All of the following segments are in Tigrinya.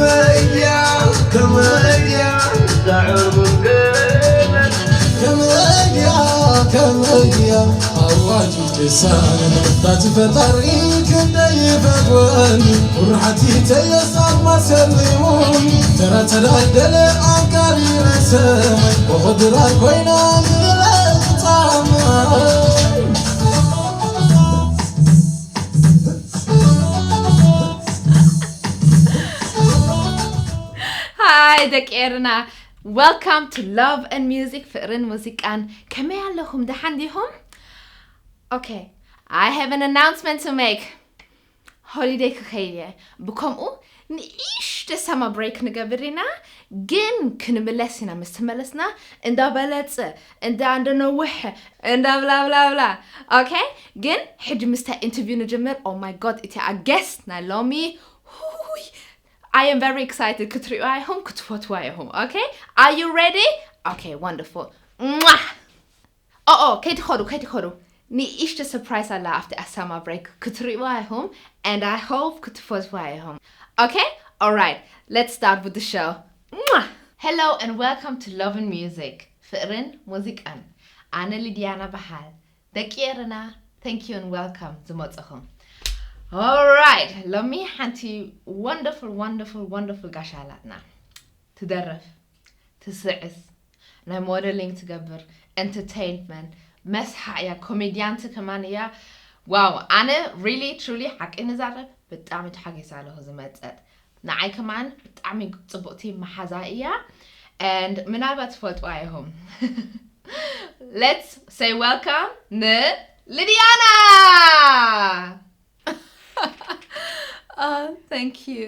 ከመያ ከመያ ዳዕር መንገድ ከመያ ከመያ ኣዋጅ ቅሳነ ታቲ ፈጣሪ ክንደይ ይፈትወኒ ኩርሓቲ ተየሳብ ማሰልሙን ተራ ተዳደለ ኣንጋሪ ረሰመ ወኸድራ ኮይና ንለጣማ Hi ደቂ ኤርና, welcome to Love and Music ፍቕርን ሙዚቃን። ከመይ ኣለኹም? ደሓን ዲኹም? Okay, I have an announcement to make. Holiday ክኸይድ እየ። ብከምኡ ንእሽተ ሰማ ብሬክ ንገብር ኢና፣ ግን ክንምለስ ኢና። ምስ ተመለስና እንዳበለጸ እንዳ እንደነውሐ እንዳ ብላ ብላ ብላ። Okay, ግን ሕጂ ምስታ ኢንተርቪው ንጀምር። Oh my God, እቲ ኣገስት ናይ ሎሚ ሁይ I am very excited ክትሪእዋ ኢኹም ክትፈትዋ ኢኹም። Okay, are you ready? Okay, wonderful. ኦ ኦ ከይትኸዱ ከይትኸዱ፣ ንእሽተ ሰርፕራይዝ ኣላ ኣብቲ ኣሳማ ብሬክ ክትሪእዋ ኢኹም and I hope ክትፈትዋ ኢኹም። Okay, alright, let's start with the show. Hello and welcome to Love and Music ፍቕርን ሙዚቃን። ኣነ ሊድያና በሃል። ደቂ ኤርና, thank you and welcome ዝመጽኹም። Alright, ሎሚ ሓንቲ wonderful wonderful wonderful ጋሻ ኣላትና። ትደርፍ፣ ትስዕስ፣ ናይ ሞደሊንግ ትገብር፣ ኤንተርቴይንመንት መስሓቕ እያ፣ ኮሜድያንቲ ከማን እያ። ዋው፣ ኣነ ሪሊ ትሩሊ ሓቂ ንዛረብ ብጣዕሚ ተሓጊሰ ኣለኹ ዝመጸት። ንዓይ ከማን ብጣዕሚ ጽቡቕቲ መሓዛ እያ። And ምናልባት ትፈልጥዋ ኢኹም። Let's say welcome ንልድያና። Oh, thank you.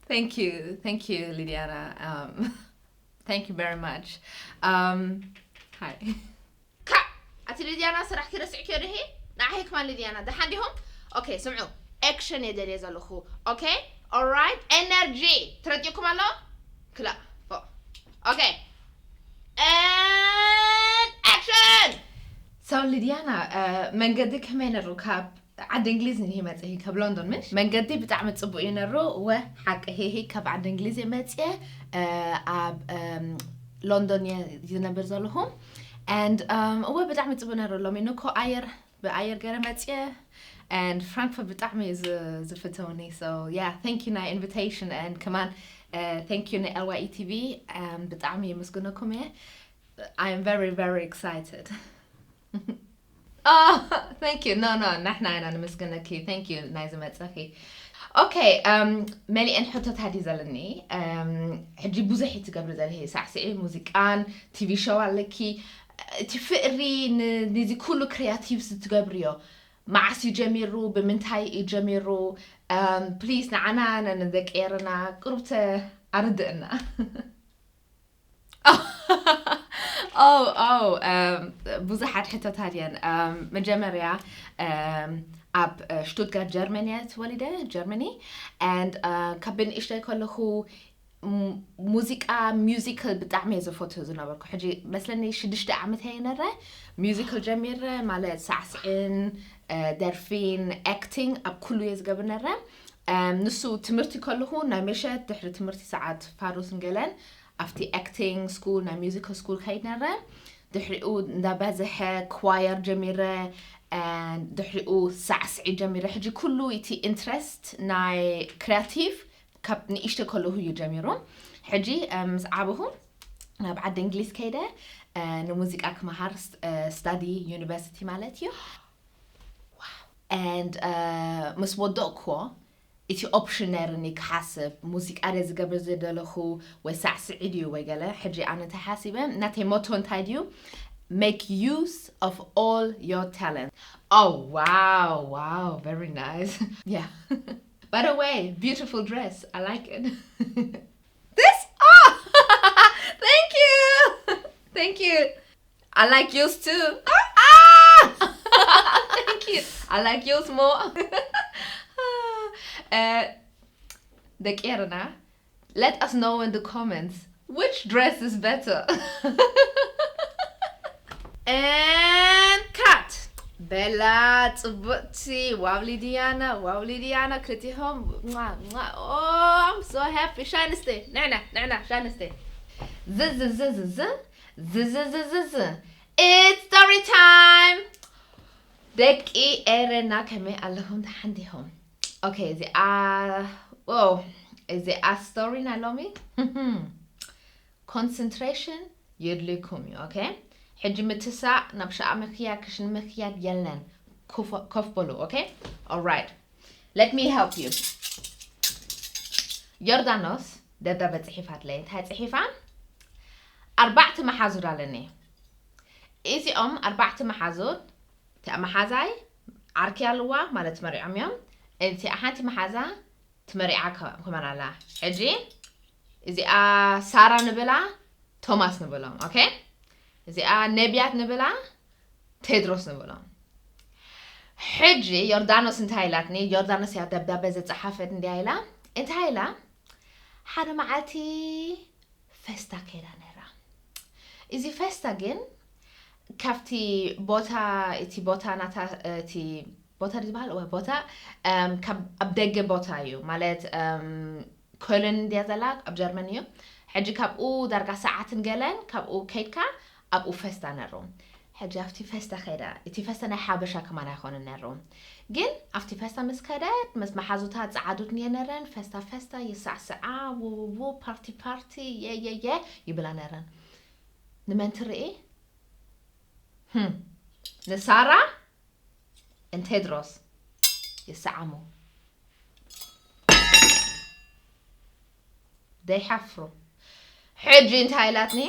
Thank you. Thank you, Lidiana. Um, thank you very much. Um, hi. ካእ! ኣቲ ሊድያና ስራሕ ክረስዕክዮ ድሂ? ንዓይ ከማን ሊድያና ደሓን ዲኹም? ኦኬ ስምዑ፣ ኤክሽን እየ ደልየ ዘለኹ። ኦኬ? ኦራይት? ኤነርጂ ትረዲእኩም ኣሎ? ክላእ ፎ ኦኬ And action! So ሊድያና መንገዲ ከመይ ነሩ ካብ ዓዲ እንግሊዝ ንሂ መፅሂ ካብ ሎንዶን ምሽ መንገዲ ብጣዕሚ ፅቡቅ እዩ ነሩ እወ ሓቂ ሂሂ ካብ ዓዲ እንግሊዝ እየ መፅየ ኣብ ሎንዶን እየ ዝነብር ዘለኹ and እወ ብጣዕሚ ፅቡቅ ነሩ ሎሚ ንኮ ኣየር ብኣየር ገይረ መፅየ and Frankfurt ብጣዕሚ እዩ ዝፍተውኒ so yeah thank you ናይ invitation and ከማን thank you ን L Y E T V ብጣዕሚ የመስግነኩም እየ I am very very excited Oh, thank you. No, no, ንሕና ኢና ንምስግነኪ. Thank you ናይ ዝመጸኺ. Okay, um, መሊአን ሕቶታት እዩ ዘለኒ። Um, ሕጂ ብዙሕ እዩ ትገብሪ ዘለኺ ሳዕስዒ፣ ሙዚቃን፣ ቲቪ ሾው ኣለኪ። እቲ ፍቕሪ ን- ነዚ ኩሉ ክሪያቲቭስ ትገብርዮ መዓስ እዩ ጀሚሩ? ብምንታይ እዩ ጀሚሩ? Um, ፕሊዝ ንዓና ንደቂ ኤርና ቅሩብ ኣርድእና። oh, oh, um, ብዙሓት ሕቶታት እየን um, መጀመርያ um, ኣብ uh, ሽቱትጋርት ጀርመን እየ ተወሊደ ጀርመኒ and uh, ካብ ብንእሽተይ ከለኹ ም- ሙዚቃ ሚውዚክ ብጣዕሚ እየ ዘፈቱ ዝነበርኩ ሕጂ መስለኒ ሽዱሽተ ዓመት እየ ነረ ሚውዚካል ጀሚረ ማለት ሳዕስዕን uh, ደርፊን ኣክቲንግ ኣብ ኩሉ እየ ዝገብር ነረ um, ንሱ ትምህርቲ ከለኹ ናይ ምሸት ድሕሪ ትምህርቲ ሰዓት ፋሩስን ገለን ኣብቲ ኣክቲንግ ስኩል ናይ ሚዚካል ስኩል ከይድ ነረ ድሕሪኡ እንዳበዝሐ ኳየር ጀሚረ ድሕሪኡ ሳዕስዒ ጀሚረ ሕጂ ኩሉ እቲ ኢንትረስት ናይ ክሪያቲቭ ካብ ንእሽተ ከለሁ እዩ ጀሚሩ ሕጂ ምስ ዓበኹ ናብ ዓዲ እንግሊዝ ከይደ ንሙዚቃ ክመሃር ስታዲ ዩኒቨርሲቲ ማለት እዩ and ምስ ወደቕክዎ እቲ ኦፕሽን ነይርኒ ክሓስብ ሙዚቃ ድየ ዝገብር ዝደለኹ ወይ ሳዕስዒ ድዩ ወይ ገለ ሕጂ ኣነ ተሓሲበ ናተይ ሞቶ እንታይ ድዩ make use of all your talent oh wow wow very nice yeah by the way beautiful dress I like it this oh thank you thank you I like yours too. Ah! Thank you. I like yours more. uh, ደቂ ኤርና, let us know in the comments which dress is better. and cut. በላ ጽቡቕቲ። ዋው ሊድያና፣ ዋው ሊድያና፣ ክልቲሆም። ሟ፣ ሟ። Oh, I'm so happy. ሻንስተ፣ ንዕና፣ ንዕና፣ ሻንስተ። ዝዝዝዝዝ፣ ዝዝዝዝዝ። It's story time! ደቂ ኤረና ከመይ ኣለኹም? ደሓን ዲኹም? ኦኬ፣ እዚኣ፣ ኦ፣ እዚኣ ስቶሪ ናይ ሎሚ። ኮንሰንትሬሽን የድልይኩም እዩ። ኦኬ፣ ሕጂ ምትሳእ፣ ናብ ሻኣ ምክያድ፣ ክሽን ምክያድ የለን። ኮፍ በሉ። ኦኬ፣ ኦራይት፣ let me help you። ዮርዳኖስ ደብዳበ ጽሒፋትለይ። እንታይ ጽሒፋ? ኣርባዕተ መሓዙት ኣለኒ። እዚኦም ኣርባዕተ መሓዙት፣ እቲኣ መሓዛይ ዓርኪ ኣለዋ ማለት መሪዖም እዮም። እቲኣ ሓንቲ መሓዛ ትመሪዓ ከ-፣ ከማን ኣላ። ሕጂ እዚኣ ሳራ ንብላ፣ ቶማስ ንብሎም። ኦኬ፣ እዚኣ ነቢያት ንብላ፣ ቴድሮስ ንብሎም። ሕጂ ዮርዳኖስ እንታይ ኢላትኒ? ዮርዳኖስ እያ ደብዳበ ዘጸሓፈት። እንዲያ ኢላ፣ እንታይ ኢላ? ሓደ መዓልቲ ፈስታ ከይዳ ነይራ። እዚ ፈስታ ግን ካብቲ ቦታ፣ እቲ ቦታ ናታ፣ እቲ ቦታ ድዩ ዝበሃል? እወ፣ ቦታ፣ እም፣ ካብ፣ ኣብ ደገ ቦታ እዩ። ማለት፣ እም፣ ኮሎን እንድያ ዘላ፣ ኣብ ጀርመን እዩ። ሕጂ ካብኡ ዳርጋ ሰዓትን ገለን ካብኡ ከይድካ ኣብኡ ፈስታ ነሩ። ሕጂ ኣብቲ ፈስታ ከይዳ፣ እቲ ፈስታ ናይ ሓበሻ ከማን ኣይኮነን ነሩ። ግን ኣብቲ ፈስታ ምስ ከደት፣ ምስ መሓዙታ ጸዓዱት እየ ነረን፣ ፈስታ ፈስታ፣ ይሳዕስዓ፣ ውውው፣ ፓርቲ ፓርቲ፣ የየየ ይብላ ነረን። ንመን ትርኢ? ህም፣ ንሳራ ንቴድሮስ ይሰዓሙ። ደይሓፍሩ። ሕጂ እንታይ ኢላትኒ?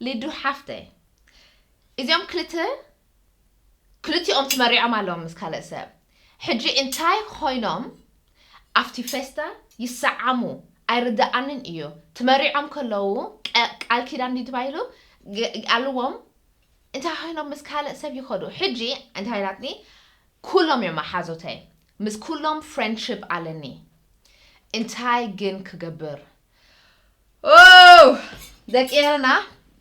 ሊዱ ሓፍተይ፣ እዚኦም ክልተ፣ ክልቲኦም ትመሪዖም ኣለዎም ምስ ካልእ ሰብ። ሕጂ እንታይ ኮይኖም ኣብቲ ፌስታ ይሰዓሙ? ኣይርድኣንን እዩ። ትመሪዖም ከለዉ ቀ-፣ ቃል ኪዳን ድዩ ተባሂሉ? ግ-፣ ኣለዎም። እንታይ ኮይኖም ምስ ካልእ ሰብ ይኸዱ? ሕጂ እንታይ ኢላትኒ? ኩሎም እዮም መሓዙተይ። ምስ ኩሎም ፍሬንድሺፕ ኣለኒ። እንታይ ግን ክገብር? ኦ፣ ደቂ ኤረና፣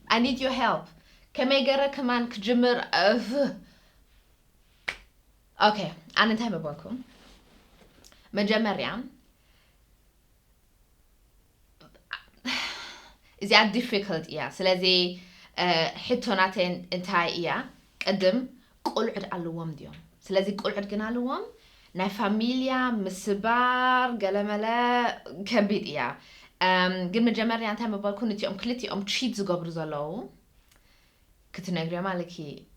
I need your help። ከመይ ገረ ከማን ክጅምር? እፍ። ኦኬ፣ ኣነ እንታይ ምበልኩም? መጀመርያ፣ እዚኣ ዲፊክልት እያ። ስለዚ፣ እ፣ ሕቶ ናተይ እንታይ እያ? ቅድም ቆልዑት ኣለዎም ድዮም? ስለዚ ቆልዑት ግን ኣለዎም፣ ናይ ፋሚልያ ምስባር ገለመለ ከቢድ እያ። እም፣ ግን መጀመርያ እንታይ ምበልኩ? ነቲኦም ክልቲኦም ቺት ዝገብሩ ዘለዉ ክትነግርዮም ኣለኪ።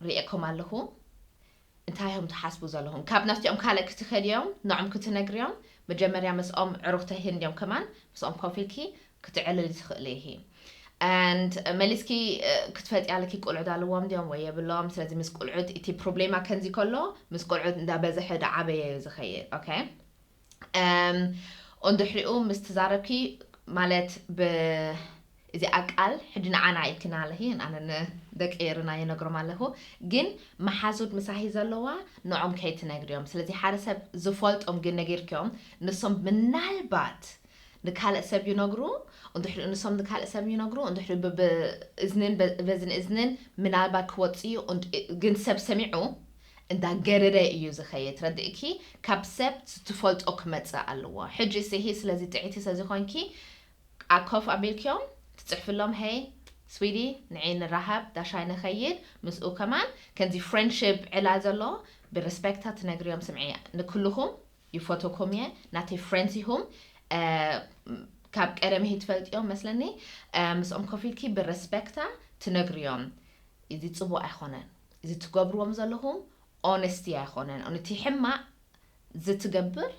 ርእየኮም ኣለኹ። እንታይ እዮም ትሓስቡ ዘለኹም? ካብ ናፍቲኦም ካልእ ክትኸድዮም፣ ንዖም ክትነግርዮም፣ መጀመርያ ምስኦም ዕሩኽተይ ህንድዮም ከማን፣ ምስኦም ኮፍ ኢልኪ ክትዕልሊ ትኽእሊ ኢኺ። And መሊስኪ፣ እ፣ ክትፈልጢ ኣለኪ፣ ቁልዑት ኣለዎም ድዮም ወይ የብሎም። ስለዚ ምስ ቁልዑት እቲ ፕሮብሌማ ከምዚ ከሎ፣ ምስ ቁልዑት እንዳበዝሐ ዳዓበየ እዩ ዝኸይድ። ኦኬ? እም፣ እንድሕሪኡ ምስ ተዛረብኪ፣ ማለት ብ-፣ እዚኣ ቃል ሕጂ ንዓና ኢልክና ኣለኺ፣ ኣነ ንደቂ ኤርና ይነግሮም ኣለኹ። ግን መሓዙት ምሳኺ ዘለዋ ንዖም ከይትነግርዮም። ስለዚ ሓደ ሰብ ዝፈልጦም ግን ነጊርክዮም፣ ንሶም ምናልባት ንካልእ ሰብ ይነግሩ፣ እንድሕሪ ንሶም ንካልእ ሰብ ይነግሩ፣ እንድሕሪ ብብ-፣ እዝንን በ-፣ በዝን እዝንን ምናልባት ክወጽእ እዩ፣ እንድ-፣ ግን ሰብ ሰሚዑ እንዳገደደ እዩ ዝኸይድ። ረድእኪ? ካብ ሰብ ዝትፈልጦ ክመጽእ ኣለዎ። ሕጂ ስሂ ስለዚ ጥዕይቲ ስለዝኾንኪ፣ ኣብ ኮፍ ኣቢልክዮም ትጽሕፍሎም፣ "ሄይ ስዊዲ፣ ንዒ ንራኸብ፣ ዳሻይ ንኸይድ", ምስኡ ከማን ከምዚ ፍሬንድሺፕ ዕላል ዘሎ ብሪስፔክታ ትነግርዮም፣ "ስምዒ፣ ንኩልኹም ይፈተኩም እየ፣ ናተይ ፍሬንድስ ኢኹም፣ እ፣ ካብ ቀደም ይሄ ትፈልጥዮም መስለኒ፣ እ፣ ምስኦም ኮፍ ኢልኪ ብሪስፔክታ ትነግርዮም፣ እዚ ጽቡቕ ኣይኮነን፣ እዚ ትገብርዎም ዘለኹም ኦነስቲ ኣይኮነን፣ እቲ ሕማቕ ዝትገብር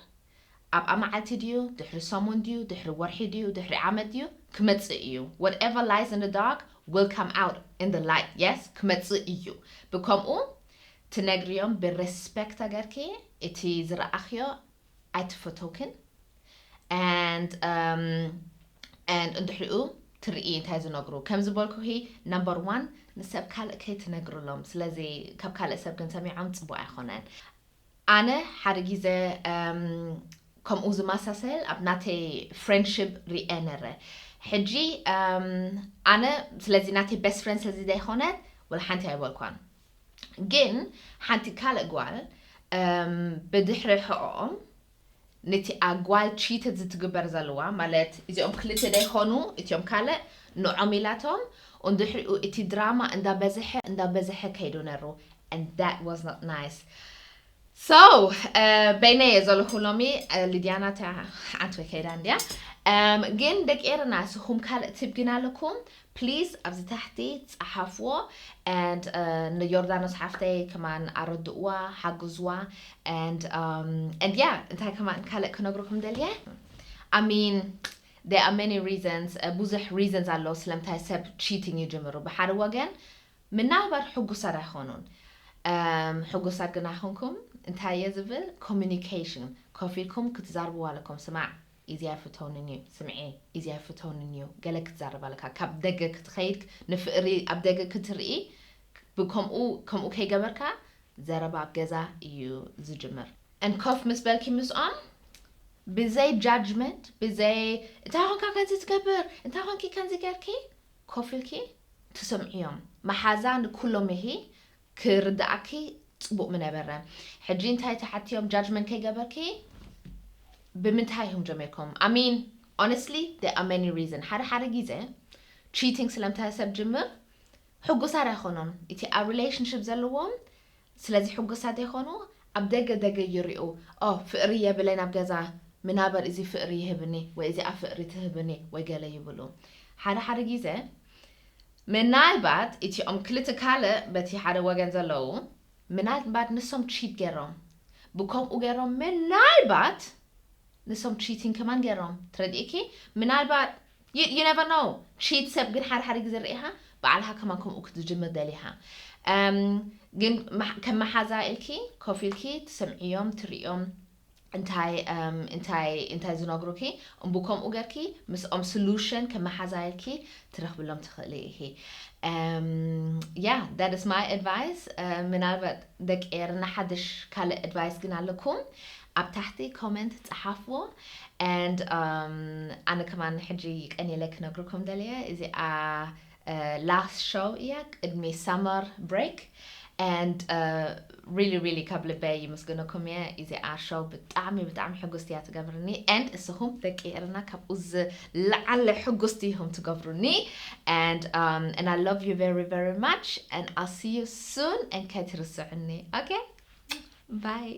ኣብ ኣማዓልቲ ድዩ፣ ድሕሪ ሰሙን ድዩ፣ ድሕሪ ወርሒ ድዩ፣ ድሕሪ ዓመት ድዩ፣ ክመጽእ እዩ። Whatever lies in the dark will come out in the light." Yes፣ ክመጽእ እዩ። ብከምኡ ትነግርዮም ብሬስፔክት ኣገርኪ፣ እቲ ዝረኣኽዮ ኣይትፈተውክን። And, um, and እንድሕሪኡ ትርኢ እንታይ ዝነግሩ። ከም ዝበልኩኺ፣ ነምበር ዋን፣ ንሰብ ካልእ ከይትነግርሎም። ስለዚ ካብ ካልእ ሰብ ግን ሰሚዖም ጽቡቕ ኣይኮነን። ኣነ ሓደ ግዜ፣ እም፣ ከምኡ ዝመሳሰል ኣብ ናተይ ፍሬንድሺፕ ሪኤ ነረ። ሕጂ፣ እም፣ ኣነ ስለዚ ናተይ ቤስት ፍሬንድ ስለዚ ዘይኮነት፣ ወላ ሓንቲ ኣይበልኳን። ግን ሓንቲ ካልእ ጓል ብድሕሪ ሕኦም ነቲ ኣጓል ቺት ዝትግበር ዘለዋ ማለት እዚኦም ክልተ ደይኮኑ እቲኦም ካልእ ንዖም ኢላቶም እንድሕሪኡ እቲ ድራማ እንዳበዝሐ እንዳበዝሐ ከይዱ ነሩ and that was not nice so በይነየ ዘለኹ ሎሚ ሊድያና እታ ሓንቲ ወይ ከይዳ እንድያ ግን ደቂ ኤርና ስኹም ካልእ ቲፕ ግን ኣለኩም please ኣብዚ ታሕቲ ጸሓፍዎ and ንዮርዳኖስ ሓፍተይ ከማን ኣረድእዋ ሓግዝዋ and and yeah እንታይ ከማን ካልእ ክነግረኩም ደልየ I mean there are many reasons ብዙሕ reasons ኣለዉ ስለምንታይ ሰብ cheating ይጅምሩ ብሓደ ወገን ምናልባት ሕጉሳት ኣይኾኑን ሕጉሳት ግን ኣይኾንኩም እንታይ እየ ዝብል communication ኮፍ ኢልኩም ክትዛርብዋ ኣለኩም ስማዕ እዚ ኣይፍተውንን እዩ ስምዒ እዚ ኣይፍተውንን እዩ ገለ ክትዛረብ ኣለካ ካብ ደገ ክትኸይድ ንፍቕሪ ኣብ ደገ ክትርኢ ብከምኡ ከምኡ ከይገበርካ ዘረባ ኣብ ገዛ እዩ ዝጅምር and ኮፍ ምስ በልኪ ምስኦም ብዘይ judgment ብዘይ እንታይ ኾንካ ከዚ ትገብር እንታይ ኾንኪ ከዚ ገርኪ ኮፍ ኢልኪ ትሰምዕዮም መሓዛ ንኩሎም ይሂ ክርዳኣኪ ጽቡቕ ምነበረ ሕጂ እንታይ ተሓትዮም judgment ከይገበርኪ ብምንታይ እዮም ጀሚርኩም I mean honestly there are many reason ሓደ ሓደ ግዜ cheating ስለምታይ ሰብ ጅምር ሕጉሳት ኣይኾኑን እቲ ኣብ relationship ዘለዎም ስለዚ ሕጉሳት ዘይኾኑ ኣብ ደገ ደገ ይሪኡ ኦ ፍቕሪ የብለይ ናብ ገዛ ምናበር እዚ ፍቕሪ ይህብኒ ወይ እዚኣ ፍቕሪ ትህብኒ ወይ ገለ ይብሉ ሓደ ሓደ ግዜ ምናልባት እቲኦም ክልተ ካልእ በቲ ሓደ ወገን ዘለዉ ምናልባት ንሶም cheat ገይሮም ብከምኡ ገይሮም ምናልባት ንሶም cheating ከማን ገይሮም ትረድእኪ ምናልባት you, you never know cheat ሰብ ግን ሓደ ሓደ ግዜ ርኢኻ ባዕልኻ ከማን ከምኡ ክትጅምር ደሊኻ ግን ከም መሓዛ ኢልኪ ኮፍ ኢልኪ ትሰምዕዮም ትርእዮም እንታይ እንታይ እንታይ ዝነግሩኪ እምቡ ከምኡ ገርኪ ምስኦም solution ከመሓዛይልኪ ትረኽብሎም ትኽእሊ ኢኺ yeah that is my advice ምናልባት ደቂ ኤርና ሓድሽ ካልእ advice ግን ኣለኩም ኣብ ታሕቲ comment ጸሓፍዎ and ኣነ ከማን ሕጂ ቀኒለ ክነግርኩም ደልየ እዚኣ last show እያ ቅድሚ summer break and really really ካብ ልበይ ይምስግነኩም እየ እዚኣ show ብጣዕሚ ብጣዕሚ ሕጉስቲ እያ ትገብርኒ and እስኹም ደቂ ኤርና ካብኡ ዝለዓለ ሕጉስቲ ኢኹም ትገብሩኒ and um, and I love you very very much and I'll see you soon and ከይትርስዑኒ okay bye